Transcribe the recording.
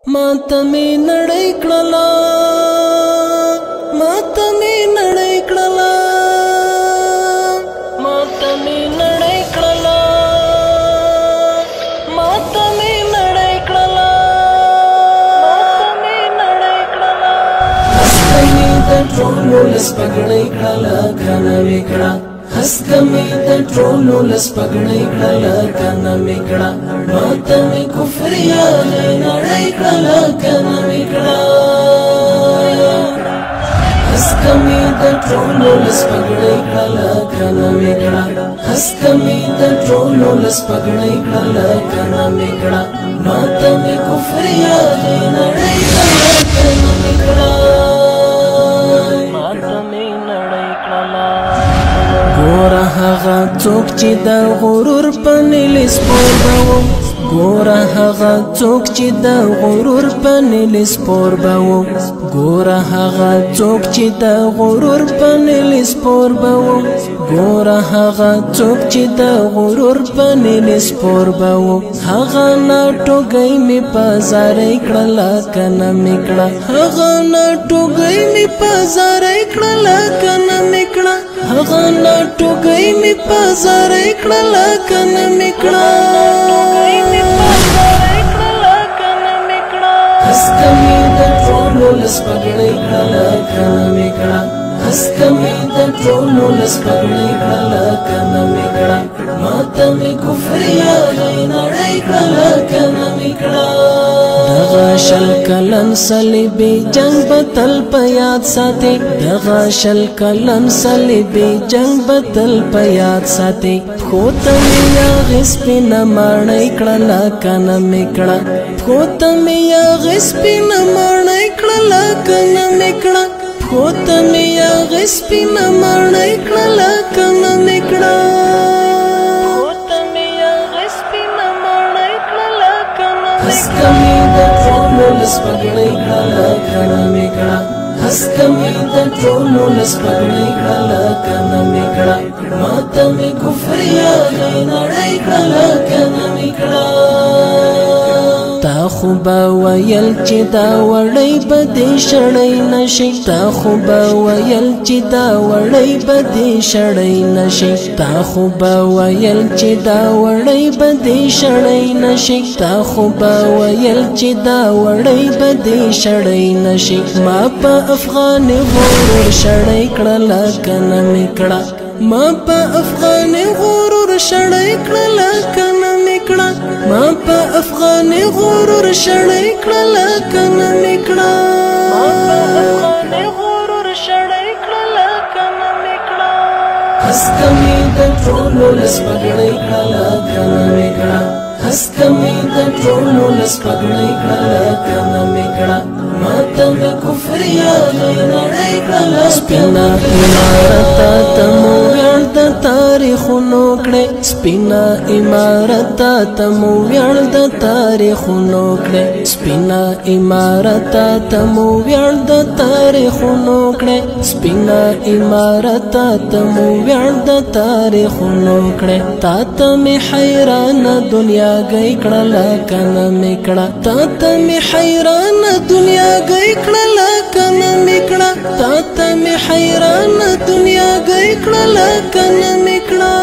ما ته مې نړۍ کړله، ما ته مې نړۍ کړله، ما ته مې نړۍ کړله، ما ته مې نړۍ کړله، ما ته مې نړۍ کړله. هسکه مې د ټولو لس پګړۍ کړله کنه مې کړه، هسکه مې د ټولو لس پګړۍ کړله کنه مې کړه، ما ته مې کفر یاغې نړۍ کړله کنه مې کړه. هسکه مې د ټولو لس پګړۍ کړله کنه مې کړه، هسکه مې د ټولو لس پګړۍ کړله کنه مې کړه، ما ته مې کفر یاغې نړۍ کړله کنه مې کړه، ما ته مې نړۍ کړله. ګوره هغه څوک چې د غرور په نیلي سپور به وو، ګوره هغه څوک چې د غرور په نیلي سپور به وو، ګوره هغه څوک چې د غرور په نیلي سپور به وو، ګوره هغه څوک چې د غرور په نیلي سپور به وو. هغه نه ټوګۍ مې په زارۍ کړله کنه مې کړه، هغه نه ټوګۍ مې په زارۍ کړله کنه مې کړه، هغه نه ټوګۍ مې په زارۍ کړله کنه مې کړه. هسکه مې د ټولو لس پګړۍ کړله کنه مې کړه، هسکه مې د ټولو لس پګړۍ کړله کنه مې کړه، ما ته مې کفر یاغې نړۍ کړله کنه مې کړه. دغه شل کلن صلیبي جنگ به تل په یاد ساتي، دغه شل کلن صلیبي جنگ به تل په یاد ساتي. پښو ته مې یاغې سپینه ماڼۍ کړله کنه مې کړه، پښو ته مې یاغې سپینه ماڼۍ کړله کنه مې کړه، پښو ته مې یاغې سپینه ماڼۍ کړله کنه مې کړه. هسکه مې د ټولو لس پګړۍ کړله کنه مې کړه، هسکه مې د ټولو لس پګړۍ کړله کنه مې کړه، ما ته مې کفر یاغې نړۍ کړله کنه مې کړه. تا خو به ویل چې دا وړۍ به دې شړۍ نشي، تا خو به ویل چې دا وړۍ به دې شړۍ نشي، تا خو به ویل چې دا وړۍ به دې شړۍ نشي، تا خو به ویل چې دا وړۍ به دې شړۍ نشي. ما په افغان غرور شړۍ کړله کنه مې کړه، ما په افغان غرور شړۍ کړله کنه مې کړه، ما په افغان غرور شړۍ کړله کنه مې کړه. ما په افغان غرور شړۍ کړله کنه مې کړه. هسکه مې د ټولو لس پګړۍ کړله کنه مې کړه، هسکه مې د ټولو لس پګړۍ کړله کنه مې کړه، ما ته مې کفر یاغې نړۍ کړله. سپینه عمارت ته مو ویاړ د تاریخونو کړې، سپینه عمارت ته مو ویاړ د تاریخونو کړې، سپینه عمارت ته مو ویاړ د تاریخونو کړې، سپینه عمارت ته مو ویاړ د تاریخونو کړې. تا ته مې حیران دنیا گئی کړله کنه مې کړه، تا ته مې حیران دنیا گئی کړله کنه مې کړه، تا ته مې حیران دنیا گئی کړله کنه مې کړه.